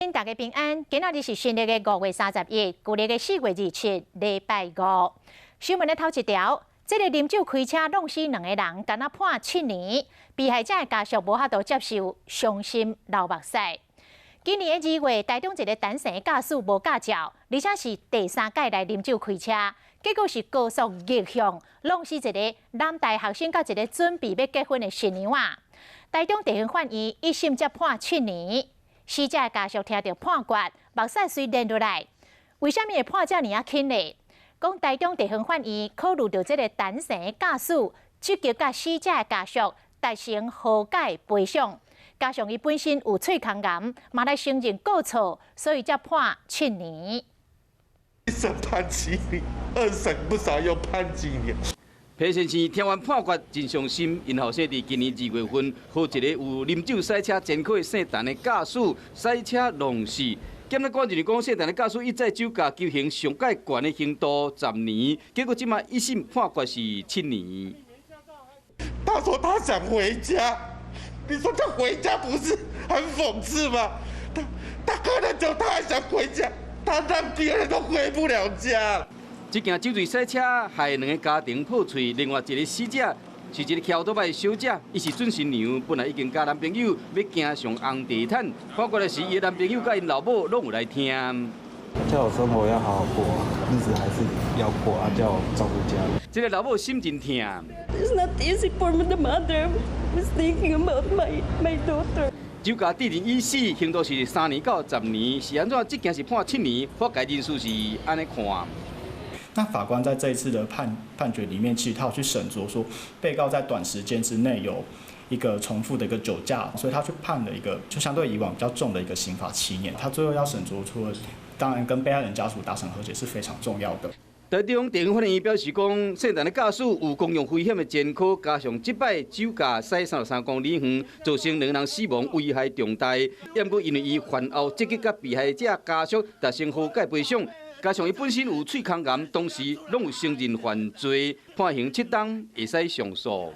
大家平安，今仔日是新曆的5月31，舊曆的4月27，禮拜五。新聞的頭一條，這個啉酒開車挵死兩個人，敢若判七年，被害者的家屬無法度接受，傷心流目屎。今年的2月，台中一个陳姓駕駛無駕照，而且是第三擺來啉酒開車，結果是高速逆向，挵死一个男大學生佮一个準備欲結婚的新娘仔。台中地方法院一審才判七年。死者的家屬聽著判決，目屎隨連落來。為啥物會判遮爾仔輕呢？講台中地方法院考慮著這个陳姓駕駛積極佮死者的家屬達成和解賠償，加上伊本身有喙空癌，嘛來承認過錯，所以才判七年。一審判七年，二審不曉又判幾年。裴先生聽完判決真傷心，𪜶後生佇今年2月份，予一个有啉酒駛車前科的姓陳的駕駛駛車挵死。檢察官認為講，姓陳的駕駛一再酒駕，求刑上蓋懸的刑度十年，結果這擺一審判決是七年。他說他想回家，你說他回家不是很諷刺嗎？他喝了酒，他還想回家，他讓別人都回不了家。這件酒醉駛車害兩个家庭破碎，另外一个死者是一个騎歐多拜的小姐，伊是準新娘，本來已經佮男朋友欲行上紅地毯，判決的時，伊的男朋友佮𪜶老母攏有來聽。叫我生活要好好過，日子還是要過啊！叫我照顧家人。這个老母心真疼。 It's not easy for the mother. Was thinking about my daughter. 酒駕致人已死，刑度是3年到10年，是按怎？這件是判七年，法界人士是按呢看。那法官在這一次的判決裡面，其實他有去審酌說，被告在短時間之內有一個重複的一個酒駕，所以他去判了一個就相對以往比較重的一個刑罰七年。他最後要審酌出了，當然跟被害人家屬達成和解是非常重要的。台中地方法院表示講，姓陳的駕駛有公用危險的前科，加上這擺酒駕駛33公里遠，造成兩人死亡，危害重大。毋過因為伊犯後積極佮被害者家屬達成和解賠償，加上伊本身有喙空癌，同時攏有承認犯罪，判刑7冬會使上訴。